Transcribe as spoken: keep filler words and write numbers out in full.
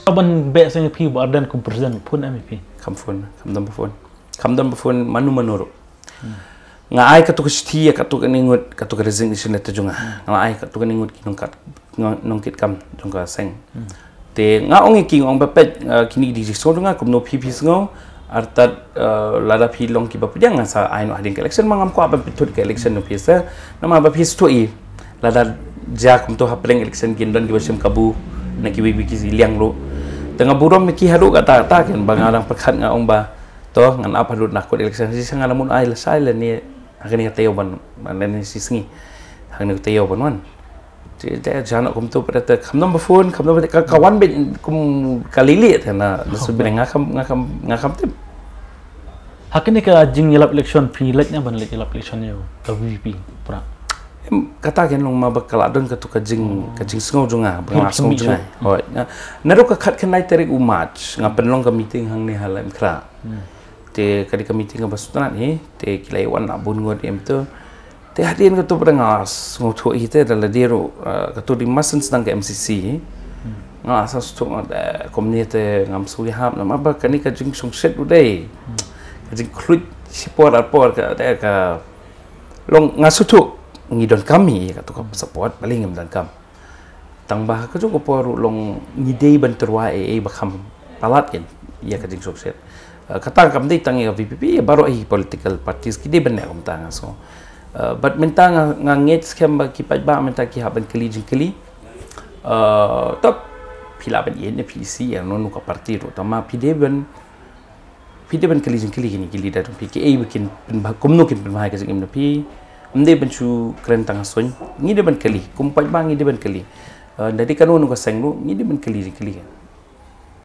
Ban beh seng phi ba Ardent kum president phone M P. Kam phone, kam dam phone. Kam dam phone manu manu ruh. Nga ai katu ka shithi ïa katu ka ningut katu ka resignation letter jong nga. Nga ai katu ka ningut ki nongkat nongkit kam jong ka seng. Te nga ong ïa ki nga ong ba peit, eh, kini ki dei jingsngew jong nga kumno phi phi sngew. Artat, eh, lada phi long kiba pdiang nga sa ai noh hadien ka election, ma ngam kwah ban pynthut ka election jong phi sa. Namar ba phi sngewthuh i lada jia kumto hapdeng election kin don kiba shim kabu na kiwei kiwei ki liang ruh. Te nga burom ïa ki haduh kata kata kin ba nga dang pyrkhat nga ong ba to ngan ap haduh na kut election shi sa nga la mut ai lashai lane ha kane ka taïew ban lane shi sngi ha kane ka taïew ban wan. Te te jana kumto pat te kham number phone kham number ka ka wan bit kum ka lili te na na sut bit nga kham nga kham nga kham tip. Ha kane ka jingïalap election phi leit ne ban leit ïalap election ïa ka V P P pra. Em, kata ken long ma ba ka la don katu ka jing ka jingsngew jong nga ba nga la sngew jong nga. Hoi. Na ruh ka khat khyndai tarik u March nga pynlong ka meeting hangne ha Laitumkhrah. Te ka dei ka meeting kaba sngewtynnat hi te ki la ïa wan na bun ngut em tu. Te hadien katu pat nga sngewthuh hi te da lade ruh, eh, katu dei masan sdang ka M C C hi. Nga sa sngewthuh nga te kumne te ngam sngewthuh hap namar ba kane ka jingsngewsih u dei. Ka jingkhluit shipor arpor ka te ka long nga sngewthuh ngi donkam hi katu ka support paling ngim donkam. Tang ba ha ka jong ka por ruh long ngi dei ban tyrwa ei ei ba kham palat ïa ïa ka jingsngewsih. Eh, kata kam dei tang ïa V P P ïa baroh hi political parties ki dei ban ne kumta nga so. Eh, but mynta nga nga ngeit skhem ba ki paidbah mynta ki hap ban kylli jingkylli. Eh, top phi lah ban ïa ne phi isi ïa no no ka party ruh tang ma phi dei ban phi dei ban kylli jingkylli kine ki leader jong phi kiei ba kin pynbha kumno kin pynbha ka jingim na phi. Ym dei ban shu kren tang ha suiñ ngi dei ban kylli kum paidbah ngi dei ban kylli. Eh, da dei kano kano ka seng ruh ngi dei ban kylli jingkylli.